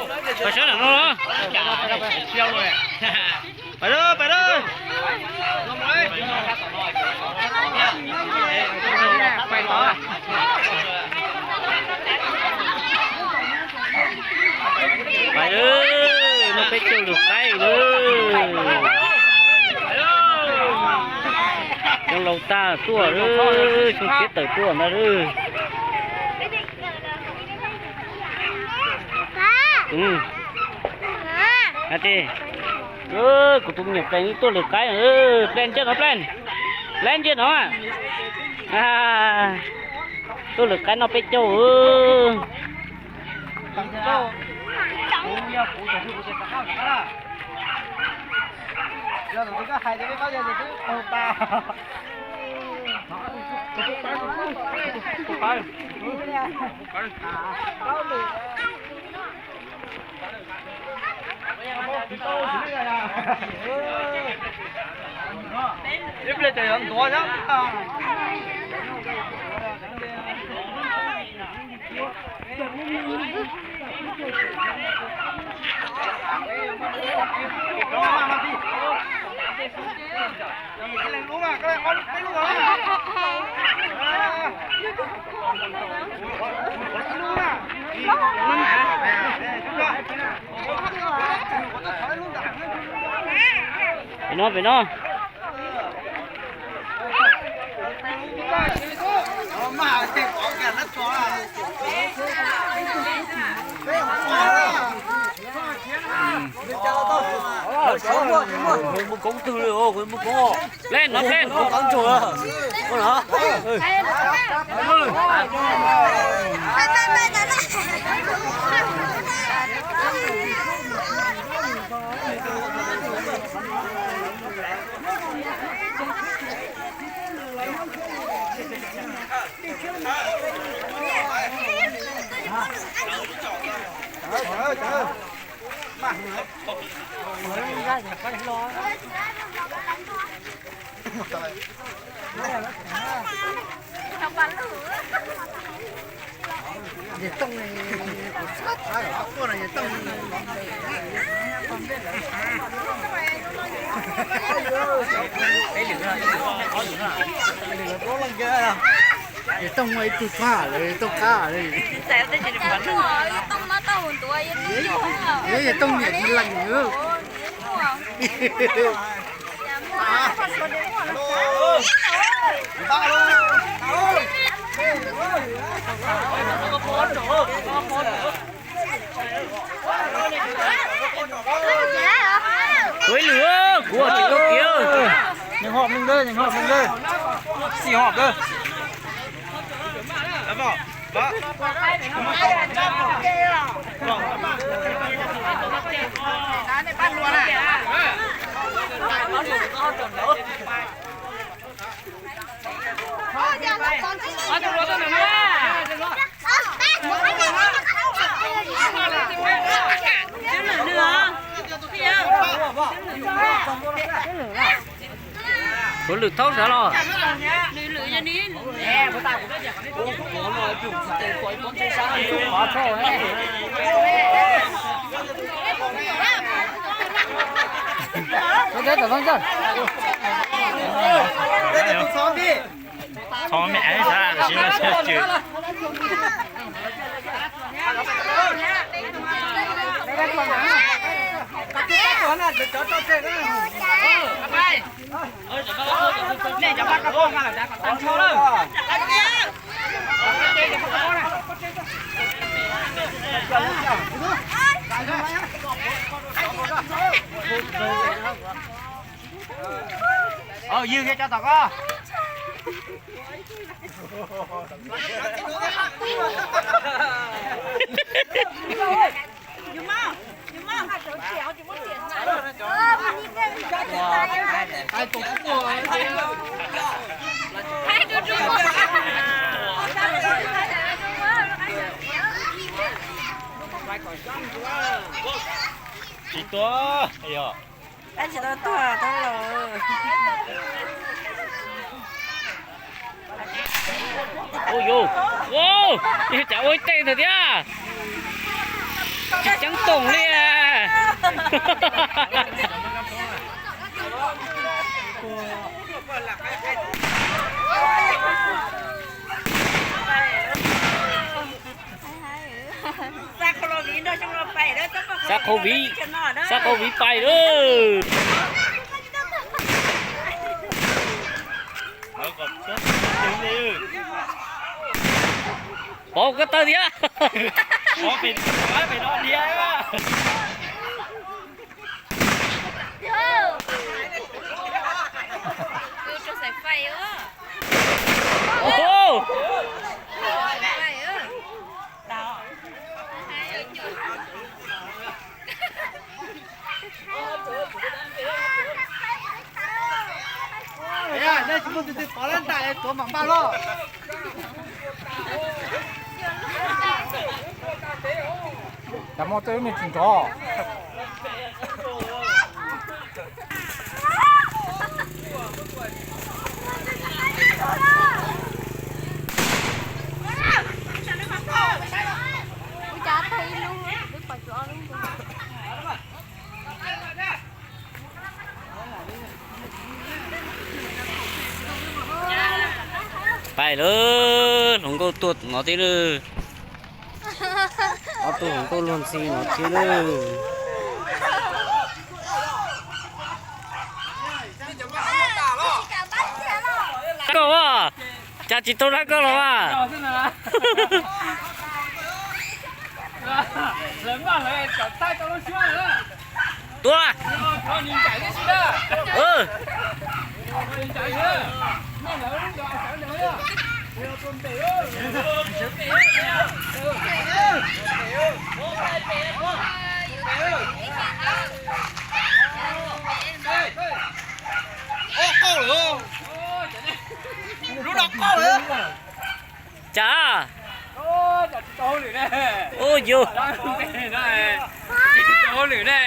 Pais sab nram no los. Pais lawm, pais lawm. Pais lawm, noj peb caug lwm qaib lawm. Xyoo laus tag tuaj lawm, xyoo tshiab tawm tuaj ntag lawm. Hais tias, kuv tus me nyuam Plees tuaj lwm qaib, Plees ntsia no, Plees, Plees ntsia no, tuaj lwm qaib noj peb caug. Pem no, pem no. Kuv muaj koob twg li, kuv muaj koob. Peb no, peb no. Yawg Tooj muaj ib tug txhob hawm lawm, Yawg Tooj qab li. Yawg Tooj niam tsis lees. Tuav ib lwm, kuv tsis tau kiv. Nyeem hom mloog, nyeem hom mloog, xim hom. Kuv lwm thaub sav los. Txhob mem sav los sis no tsis. Ywg kiag tso tom koj. Tsis tuaj yog. Tab tsis tau tuag tau los. Ua, cas ua ib teg ntawd thiab. Tsis ceeb Toom li. Xa COVID, xa COVID pais lawm. Pov koj tawg thiab. Nej tsis muaj tus twg pov lab ntais tuav mam npaj loj. Cas muaj tej lub me tsis nrov. Pais lawm, hluas nkauj tuaj no thiab lawm. Ob tug hluas nkauj luag ntxhi no thiab lawm. Koj, cas tsis tau dab koj los mas. Tua. Lub no qaug lawm. Cas? Ua yus. Tsis tau hauj lwm ne.